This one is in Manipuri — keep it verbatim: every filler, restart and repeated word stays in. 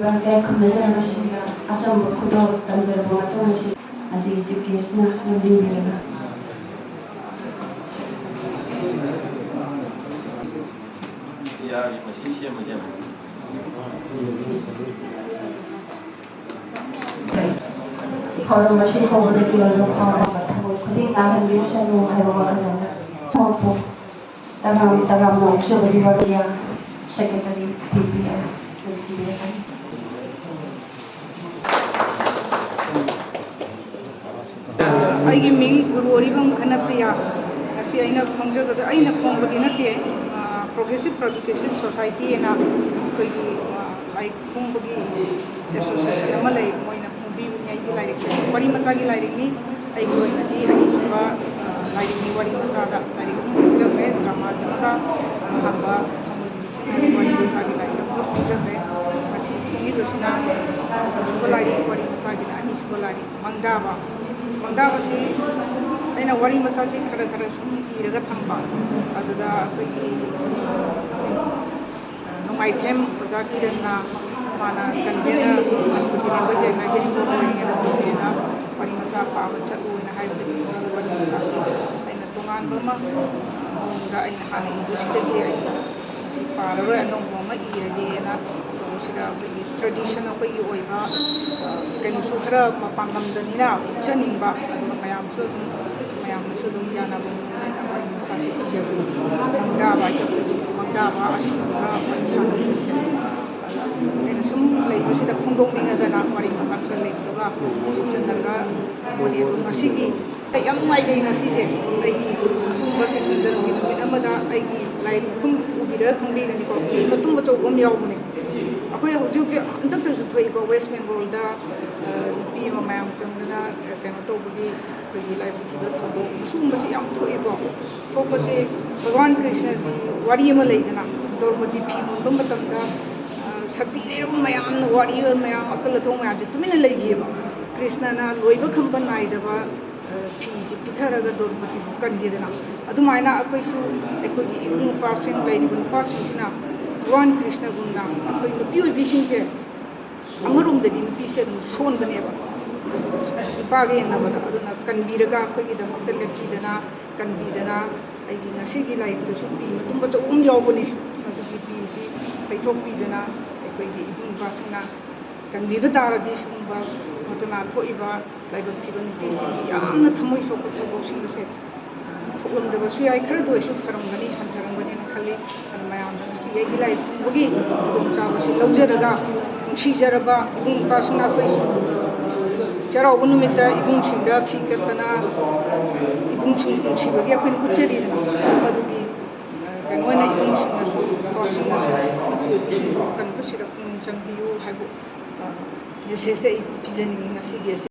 ꯍꯥꯏ ꯈꯨꯝꯅꯖꯔꯕꯁꯤꯡꯒ ꯑꯆꯝꯕ ꯈꯨꯗꯣꯜ ꯇꯝꯖꯔꯕ ꯃꯇꯨꯡ ꯑꯁꯤ ꯉꯁꯤꯒꯤ chief guest ꯅ ꯂꯝꯖꯤꯡꯕꯤꯔꯒ ꯌꯥꯔꯤ, ꯃꯁꯤ ꯁꯦꯝꯃꯒꯦ꯫ ꯊꯧꯔꯝ ꯑꯁꯤ ꯍꯧꯕꯗꯒꯤ ꯂꯣꯏꯕ ꯐꯥꯎꯕ ꯊꯕꯛ ꯈꯨꯗꯤꯡ ꯅꯥꯍꯟꯕꯤꯔꯁꯅꯨ ꯍꯥꯏꯕ ꯋꯥꯈꯜꯂꯣꯟꯗ ꯊꯣꯛꯄ ꯇꯔꯥꯝ ꯇꯔꯥꯝꯅ ꯑꯣꯛꯆꯕꯒꯤ ꯋꯥꯔꯤꯌꯥ, Secretary, P P S, ꯂꯣꯏꯁꯤꯟꯖꯔꯒꯦ꯫ ꯑꯩꯒꯤ ꯃꯤꯡ ꯒꯨꯔꯨ ꯑꯔꯤꯕꯝ ꯈꯅꯄ꯭ꯔꯤꯌꯥ꯫ ꯉꯁꯤ ꯑꯩꯅ ꯐꯣꯡꯖꯒꯗ-, ꯑꯩꯅ ꯐꯣꯡꯕꯗꯤ ꯅꯠꯇꯦ, ꯑ, Progressive Publication Society ꯍꯥꯏꯅ ꯑꯩꯈꯣꯏꯒꯤ, ꯑ, ꯂꯥꯏꯔꯤꯛ ꯐꯣꯡꯕꯒꯤ association ꯑꯃ ꯂꯩ, ꯃꯣꯏꯅ ꯐꯣꯡꯕꯤꯕꯅꯤ꯫ ꯑꯩꯒꯤ ꯂꯥꯏꯔꯤꯛꯁꯦ ꯋꯥꯔꯤ ꯃꯆꯥꯒꯤ ꯂꯥꯏꯔꯤꯛꯅꯤ꯫ ꯑꯩꯒꯤ ꯑꯣꯏꯅꯗꯤ ꯑꯅꯤꯁꯨꯕ, ꯑ, ꯂꯥꯏꯔꯤꯛꯅꯤ꯫ ꯋꯥꯔꯤ ꯃꯆꯥꯗ ꯂꯥꯏꯔꯤꯛ ꯑꯍꯨꯝ ꯐꯣꯡꯖꯈ꯭ꯔꯦ, drama ꯑꯃꯒ ꯑꯍꯥꯟꯕ ꯊꯃꯣꯏꯒꯤ ꯅꯤꯡꯁꯤꯡ ꯋꯥꯔꯤ ꯃꯆꯥꯒꯤ ꯂꯥꯏꯔꯤꯛ ꯑꯃꯒ ꯐꯣꯡꯖꯈ꯭ꯔꯦ꯫ ꯉꯁꯤ ꯐꯣꯡꯉꯤꯕꯁꯤꯅ ꯑꯍꯨꯝꯁꯨꯕ ꯂꯥꯏꯔꯤꯛ, ꯋꯥꯔꯤ ꯃꯆꯥꯒꯤꯅ ꯑꯅꯤꯁꯨꯕ ꯂꯥꯏꯔꯤꯛ꯫ ꯃꯪꯗꯥꯕ꯫ ꯃꯪꯗꯥꯕꯁꯤ ꯑꯩꯅ ꯋꯥꯔꯤ ꯃꯆꯥꯁꯤ ꯈꯔ ꯈꯔ ꯁꯨꯝ ꯏꯔꯒ ꯊꯝꯕ꯫ ꯑꯗꯨꯗ ꯑꯩꯈꯣꯏꯒꯤ ꯅꯣꯡꯃꯥꯏꯊꯦꯝ ꯑꯣꯖꯥ ꯀꯤꯔꯟꯅ, ꯃꯥꯅ convener ꯃꯅꯤꯄꯨꯔꯒꯤ language advisory board ꯑꯣꯏꯔꯤꯉꯩꯗ convener ꯋꯥꯔꯤ ꯃꯆꯥ ꯄꯥꯕ ꯆꯠꯂꯨꯅ ꯍꯥꯏꯕꯗꯒꯤ ꯃꯁꯤ ꯋꯥꯔꯤ ꯃꯆꯥꯁꯤ ꯑꯩꯅ ꯇꯣꯉꯥꯟꯕ ꯑꯃ ꯃꯑꯣꯡꯗ ꯑꯩꯅ ꯍꯥꯟꯅ ꯏꯕꯁꯤꯗꯒꯤ ꯑꯩ ꯃꯁꯤ ꯄꯥꯔꯔꯣꯏ, ꯑꯅꯧꯕ ꯑꯃ ꯏꯔꯒꯦꯅ ꯇꯧꯕꯁꯤꯗ ꯑꯩꯈꯣꯏꯒꯤ tradition, ꯑꯩꯈꯣꯏꯒꯤ ꯑꯣꯏꯕ, ꯑ, ꯀꯩꯅꯣꯁꯨ ꯈꯔ ꯃꯄꯥꯡꯒꯜꯗꯅꯤꯅ ꯎꯠꯆꯅꯤꯡꯕ, ꯑꯗꯨꯒ ꯃꯌꯥꯝꯁꯨ ꯑꯗꯨꯝ, ꯃꯌꯥꯝꯅꯁꯨ ꯑꯗꯨꯝ ꯌꯥꯅꯕ ꯃꯑꯣꯡꯗ ꯑꯩꯅ ꯋꯥꯔꯤ ꯃꯆꯥꯁꯦ ꯏꯖꯕꯅꯤ꯫ ꯃꯪꯗꯥꯕ ꯍꯥꯏꯁꯦ ꯑꯩꯈꯣꯏꯒꯤ ꯃꯪꯗꯥꯕ ꯑꯁꯤꯕꯒ ꯋꯥꯔꯤ ꯁꯥꯟꯅꯕꯁꯦ꯫ ꯑꯗ ꯑꯩꯅ ꯁꯨꯝ ꯂꯩꯕꯁꯤꯗ ꯐꯣꯡꯗꯣꯛꯅꯤꯡꯉꯗꯅ ꯋꯥꯔꯤ ꯃꯆꯥ ꯈꯔ ꯂꯩꯕꯗꯨꯒ ꯍꯥꯞꯆꯤꯜꯂꯒ ꯇꯧꯕꯅꯤ꯫ ꯑꯗꯣ ꯉꯁꯤꯒꯤ ꯑꯩ ꯌꯥꯝ ꯅꯨꯡꯉꯥꯏꯖꯩ ꯉꯁꯤꯁꯦ꯫ ꯑꯩꯒꯤ ꯑꯁꯨꯝꯕ ꯀ꯭ꯔꯤꯁꯅ ꯖꯔꯝꯒꯤ ꯅꯨꯃꯤꯠ ꯑꯃꯗ ꯑꯩꯒꯤ ꯂꯥꯏ ꯂꯨꯝꯐꯝ ꯎꯕꯤꯔꯒ ꯈꯪꯕꯤꯒꯅꯤꯀꯣ, ꯐꯤ ꯃꯇꯨꯝ ꯑꯆꯧꯕ ꯑꯃ ꯌꯥꯎꯕꯅꯦ꯫ ꯑꯩꯈꯣꯏ ꯍꯧꯖꯤꯛ ꯍꯧꯖꯤꯛ ꯍꯟꯗꯛꯇꯁꯨ ꯊꯣꯛꯏꯀꯣ, ꯋꯦꯁ ꯕꯦꯡꯒꯣꯜꯗ, ꯑ, ꯅꯨꯄꯤ ꯑꯃ ꯃꯌꯥꯝ ꯆꯪꯗꯅ, ꯑ, ꯀꯩꯅꯣ ꯇꯧꯕꯒꯤ, ꯑꯩꯈꯣꯏꯒꯤ ꯂꯥꯏꯕꯛ ꯊꯤꯕ ꯊꯧꯗꯣꯛ, ꯁꯤꯒꯨꯝꯕꯁꯤ ꯌꯥꯝ ꯊꯣꯛꯏꯀꯣ꯫ ꯊꯣꯛꯄꯁꯤ ꯚꯒꯋꯥꯟ ꯀ꯭ꯔꯤꯁꯅꯒꯤ ꯋꯥꯔꯤ ꯑꯃ ꯂꯩꯗꯅ, ꯗ꯭ꯔꯧꯄꯗꯤ ꯐꯤ ꯃꯨꯟꯕ ꯃꯇꯝꯗ, ꯑ, ꯁꯛꯇꯤ ꯂꯩꯔꯕ ꯃꯌꯥꯝꯅ, ꯋꯥꯔꯤꯕ ꯃꯌꯥꯝ, ꯑꯀꯜ ꯑꯊꯧ ꯃꯌꯥꯝꯁꯦ ꯇꯨꯃꯤꯟꯅ ꯂꯩꯈꯤꯑꯕ꯫ ꯀ꯭ꯔꯤꯁꯅꯅ ꯂꯣꯏꯕ ꯈꯝꯕ ꯅꯥꯏꯗꯕ, ꯑ, ꯐꯤꯁꯦ ꯄꯤꯊꯔꯒ ꯗ꯭ꯔꯧꯄꯗꯤꯕꯨ ꯀꯟꯈꯤꯗꯅ, ꯑꯗꯨꯃꯥꯏꯅ ꯑꯩꯈꯣꯏꯁꯨ, ꯑꯩꯈꯣꯏꯒꯤ ꯏꯕꯨꯡ ꯅꯨꯄꯥꯁꯤꯡ, ꯂꯩꯔꯤꯕ ꯅꯨꯄꯥꯁꯤꯡꯁꯤꯅ ꯚꯒꯋꯥꯟ ꯀ꯭ꯔꯤꯁꯅꯒꯨꯝꯅ ꯑꯩꯈꯣꯏ ꯅꯨꯄꯤ ꯑꯣꯏꯕꯤꯁꯤꯡꯁꯦ ꯑꯃꯔꯣꯝꯗꯗꯤ ꯅꯨꯄꯤꯁꯦ ꯑꯗꯨꯝ ꯁꯣꯟꯕꯅꯦꯕ, ꯅꯨꯄꯥꯒ ꯌꯦꯡꯅꯕꯗ꯫ ꯑꯗꯨꯅ ꯀꯟꯕꯤꯔꯒ, ꯑꯩꯈꯣꯏꯒꯤꯗꯃꯛꯇ ꯂꯦꯞꯄꯤꯗꯅ, ꯀꯟꯕꯤꯗꯅ, ꯑꯩꯒꯤ ꯉꯁꯤꯒꯤ ꯂꯥꯏꯔꯤꯛꯇꯁꯨ ꯄꯤ ꯃꯇꯨꯡ ꯃꯆꯧ ꯑꯃ ꯌꯥꯎꯕꯅꯦ꯫ ꯃꯗꯨꯒꯤ ꯄꯤꯁꯤ ꯇꯩꯊꯣꯛꯄꯤꯗꯅ, ꯑꯩꯈꯣꯏꯒꯤ ꯏꯕꯨꯡ ꯏꯄ꯭ꯋꯥꯁꯤꯡꯅ ꯀꯟꯕꯤꯕ ꯇꯥꯔꯗꯤ, ꯁꯤꯒꯨꯝꯕ ꯉꯇꯅꯥ ꯊꯣꯛꯏꯕ ꯂꯥꯏꯕꯛ ꯊꯤꯕ ꯅꯨꯄꯤꯁꯤꯡꯒꯤ ꯌꯥꯝꯅ ꯊꯃꯣꯏ ꯁꯣꯛꯄ ꯊꯧꯗꯣꯛꯁꯤꯡ ꯑꯁꯦ ꯊꯣꯛꯂꯝꯗꯕꯁꯨ ꯌꯥꯏ꯫ ꯈꯔꯗ ꯑꯣꯏꯔꯁꯨ ꯐꯔꯝꯒꯅꯤ, ꯍꯟꯊꯔꯝꯒꯅꯤꯅ ꯈꯜꯂꯤ꯫ ꯑꯗꯨꯅ ꯃꯌꯥꯝꯅ ꯉꯁꯤ ꯑꯩꯒꯤ ꯂꯥꯏꯔꯤꯛ ꯐꯣꯡꯕꯒꯤ ꯈꯨꯗꯣꯡꯆꯥꯕꯁꯤ ꯂꯧꯖꯔꯒ, ꯅꯨꯡꯁꯤꯖꯔꯕ ꯏꯕꯨꯡ ꯏꯄ꯭ꯋꯥꯁꯤꯡꯅ ꯑꯩꯈꯣꯏ ꯆꯩꯔꯥꯎꯕ ꯅꯨꯃꯤꯠꯇ ꯏꯕꯨꯡꯁꯤꯡꯗ ꯐꯤ ꯀꯠꯇꯅ, ꯏꯕꯨꯡꯁꯤꯡ ꯅꯨꯡꯁꯤꯕꯒꯤ ꯑꯩꯈꯣꯏꯅ ꯎꯠꯆꯔꯤꯗꯅ, ꯃꯗꯨꯒꯤ, ꯑ, ꯀꯩꯅꯣ ꯑꯣꯏꯅ ꯏꯕꯨꯡꯁꯤꯡꯅꯁꯨ, ꯏꯄ꯭ꯋꯥꯁꯤꯡꯅꯁꯨ ꯃꯈꯣꯏꯕꯨꯁꯨ ꯀꯟꯕꯁꯤꯗ ꯄꯨꯛꯅꯤꯡ ꯆꯪꯕꯤꯌꯨ ꯍꯥꯏꯕ, ꯑ, message ꯑꯩ ꯄꯤꯖꯅꯤꯡꯉꯤ ꯉꯁꯤꯒꯤ ꯑꯁꯤ꯫